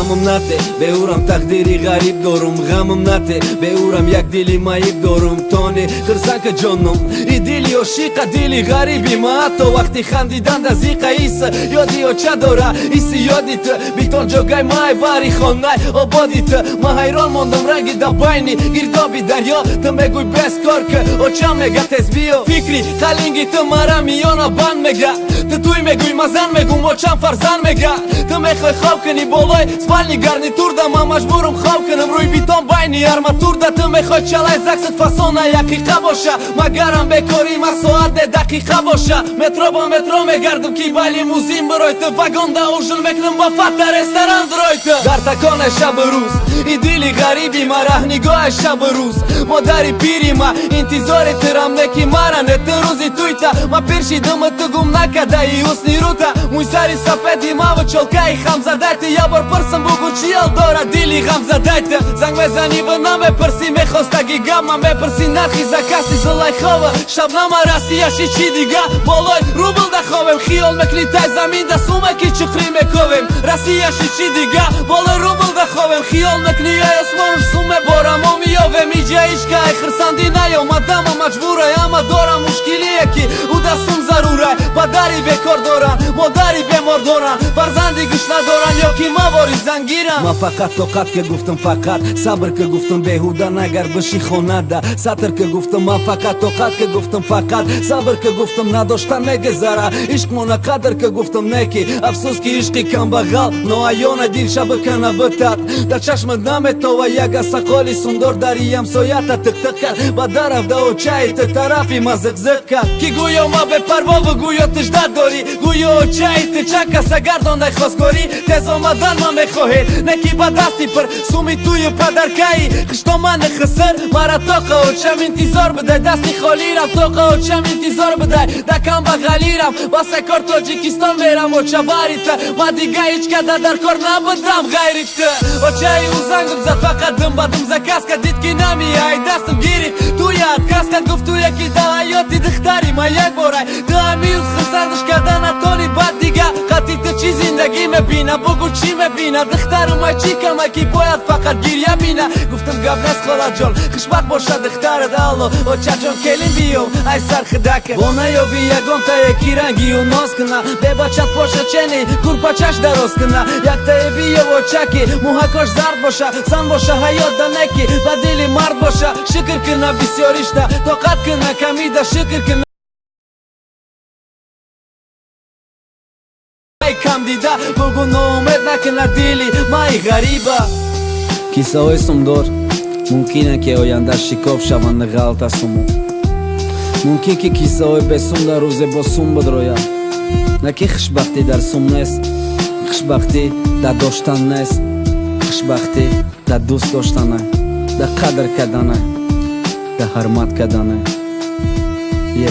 Ғамам нате, беурам тақдири ғариб дорум. Ғамам нате, беурам як дили маиб дорум. Тони хирсанка ҷоном, и дили ошиқа, дили ғариби ма ҳатто вақти хандидан да зиқа иса ёди оча дора, иси ёди ту битон ҷогай май бари хонай ободи ту. Ма ҳайрон мондам ранги да байни гирдоби дарё. Ту мегӯй бескор ки очам мега тез биё. Фикри қалинги ту мара миёна банд мега. Ту туй мегӯй, ма зан мегум, очам фарзанд мега. Ту мехоҳӣ хоб кунӣ болои спальни гарнитурда, ман маҷбурум хоб кунам рӯи битон байни арматурда. Ту мехоҳӣ чалай заксат фасона яқиқа боша, магарам бекорӣ ма соат не дақиқа боша. Метро ба метро мегардам ки ба лимузин бирой ту, вагонда ужин мекунам ба фата ресторан дирой ту. Дар таконе шабу рӯз и дили ғариби ма раҳнигоҳи шабу рӯз, модари пири ма интизори тирам не ки мара не ту рӯзи туйта. Ма пир шидама, ту гум накардаи ҳусни рута, мӯйсари сафеди маву чолкаи хамзадайта. Я бор пурсам, бугӯ, чӣ ҳол дорад дили ғамзадайта? Занг мезанӣ ва намепурсӣ мехостаги гап, ман мепурсӣ нархи закаси Зулайхова, Шабнама, Россияши чӣ дига. Болои рубл даховем, хиёл мекунӣ тай замин да сумаки чуқрӣ мековем. Россияши чӣ дига, болои рубл даховем, хиёл мекунӣ ай осмону сум меборам, мо меёвем. Иҷа ишка ай хирсандӣ наёмадама, маҷбурай, ама дорам мушкилие ки ӯ да сум зарурай. Падари бекор доранд, модари бемор доранд, фарзанди гӯш надоранд ё ки мавори зангиранд. Ман фақат тоқат ки гуфтам, фақат сабр ки гуфтам, беҳуда нагар биши хонада сатр ки гуфтам. Ман фақат тоқат ки гуфтам, фақат сабр ки гуфтам, надоштан мегузара ишқмона қадр ки гуфтам. Неки афсӯс ки ишқи камбағал ноаёна дил шабакана битад, дар чашмат наметова. Як асақоли сундор дари ҳамсоята тиқтиқ кард, ба дарафда очаи ту тарафи ма зиқзиқ кард, ки гӯё ма бепарвову гӯё тиждат дорӣ, гӯё очаи ту чанд каса гардондай хостгорӣ. Тез омадан ман мехоҳед, не ки ба дасти пир суми тую падаркаи хиштомани хисир мара тоқа очам интизор бидай, дасти холирам тоқа очам интизор бидай, да камбағалирам басе кор Тоҷикистон мерам оча барита. Ма дига ҳеҷ када дар кор набудам ғайри ту. Очаи ӯ зангум зад, фақат дум ба дум заказ кард, дид ки намеяй, дастам гирифт, туя отказ кард. Гуфт, туя ки да ҳаёти духтари ма як борай, ту ҳамиюз хурсандаш карда натони, баъд дига қати ту чӣ зиндагӣ мебина, бугӯ, чӣ мебина? Духтару май чӣ кама ки бояд фақат гиря бина? Гуфтам, гап нест, холаҷон, хушбахт бошад духтарат. Алло, очаҷон, келин биём ай сархидака бо наёби ягонтае ки рангию ноз куна, бебачат боша, чени курпачаш дароз куна. Яктае биёв, очаки мӯҳакош зард боша, зан боша, ҳаёт да неки ба дили мард боша, шукр куна бисёришта, тоқат куна камида, шукр куна кам дида, бугу ноумед накуна дили май ғариба. Кисаҳои сумдор мумкине ки оянда шикоф шаванд, ғалта суму. Мумкин ки кисаҳои бесум дар рӯзе бо сум бидрояд. На ки хушбахтӣ дар сум нест, хушбахтӣ дар доштан нест, хушбахтӣ дар дӯст доштане, дар қадр кардане, дар ҳурмат кардане. Е.